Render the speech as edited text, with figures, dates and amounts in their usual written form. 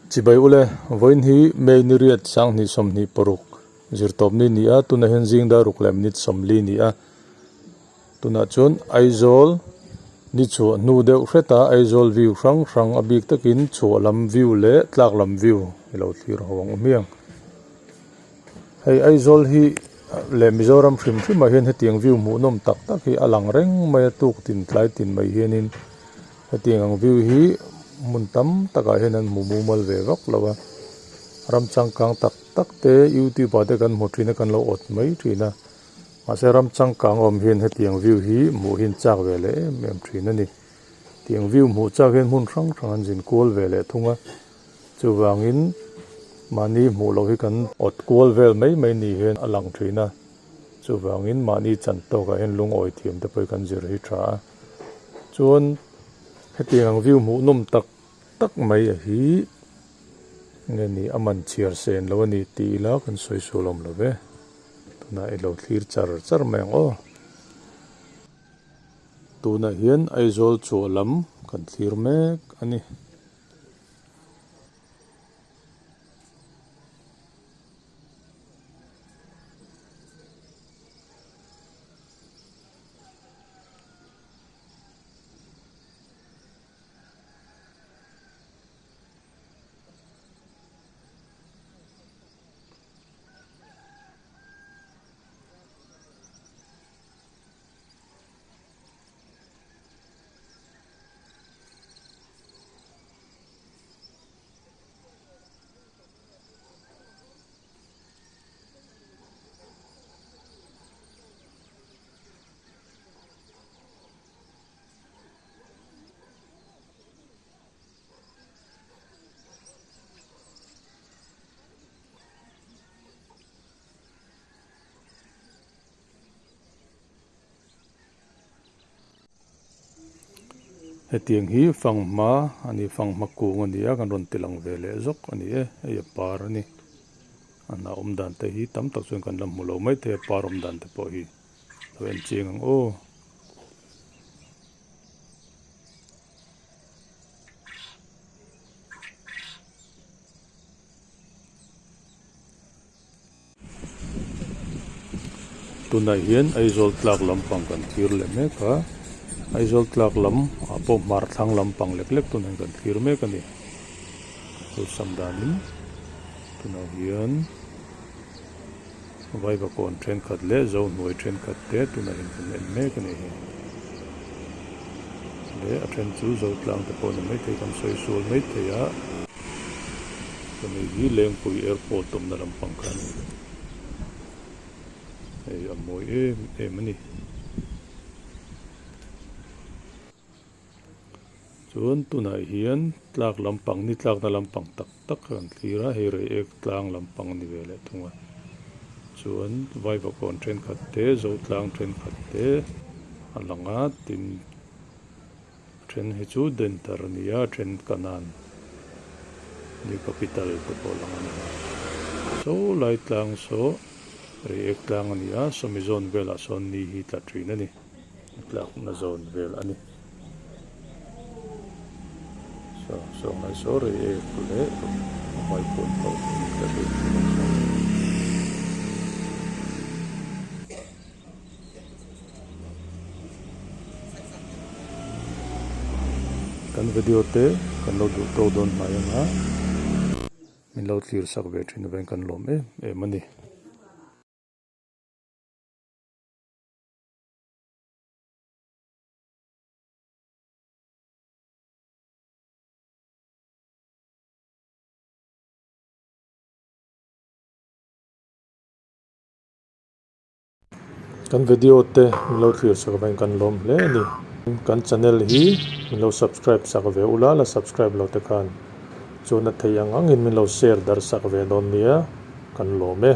Chibai ule, vawiin hi May ni riat sanghnih 26 zirtawp ni ni a, tunah hian zing dar ruk leh minute 40 ni a. Tunah chuan Aizawl ni chhuah hnu deuh hret a, Aizawl view hrang hrang a bik takin chhuah lam view leh tlak lam view i lo thlir ho ang u hmiang. Hei Aizawl hi leh Mizoram hrim hrim ah hian hetiang view hmuhnawm tak tak hi a lang reng mai a tuk tin tlai tin mai hianin hetiang ang view hi hmun tam takah hian an hmu mumal ve vak lo a, ram changkang tak tak te youtube ah te kan hmu thin a kan lo awt mai thin a, mahse ram changkang awm hian hetiang view hi hmuh hi an chak ve leh em em thin a ni. Tiang view hmuh chak hian hmun hrang hrang an zin kual ve leh thung a. Chuvangin mahni hmuh loh hi kan awt kual vel mai mai ni hian a lang thin a, chuvangin mahni chan tawkah hian lungawi thiam te pawh hi kan zir hi tha a. Chuan hetiang ang view hmuhnawm tak tak mai a hi nge ni a man chhiar sen lo a ni tih ila kan sawi sual awm lo ve. Tunah i lo thlir char char mai ang aw. Tunah hian Aizawl chhuah lam kan thlir mek a ni. Hetiang hi fanghma a ni fanghma kung a ni a kan rawn ti lang ve leh zawk a ni e hei a par a ni a hnah awm dan te hi tam tak chuan kan la hmu lo mai thei a par awm dan te pawh hi lo en chiang ang aw. Tunah hian Aizawl tlak lampang kan thlir leh mek a, Aizawl tlak lam ah pawh hmar thlang lampang lek lek tunah hian kan thlir mek a ni. Awlsam danin tunah hian Vaivakawn thenkhat leh Zohnuai thenkhat te tunah hian kan en mek a ni hi. Leh a then chu Zotlang te pawh ni maithei kan sawi sual maithei a. Chumi hi Lengpui Airport awmna lampang kha a ni. Hei a mawi em em a ni. Chuan tunah hian tlak lampang ni tlakna lampang tak tak kha kan thlir a, hei Reiek tlang lampang a ni ve leh thung a. Chuan Vaivakawn thenkhat te, Zotlang thenkhat te a lang a, tin A then hi chu Dentar a ni a, a then Kanan New Capital te pawh lang a ni. Saw lai tlang saw Reiek tlang a ni a, sawmi zawn velah sawn ni hi tla thin a ni, a tlakna zawn vel a ni. Saw sawng lai saw Reiek leh Vaipawn pawh tla thin a ni. Kan video te kan lo duh tawk dawn hnai anga min lo thlir sak ve thin avangin kan lawm em em a ni. Kan video te min lo thlir sak avangin kan lawm hle a ni. Kan channel hi min lo subscribe sak ve ula, la subscribe lo te khan chuan a thei ang angin min lo share darh sak ve dawn nia, kan lawm e.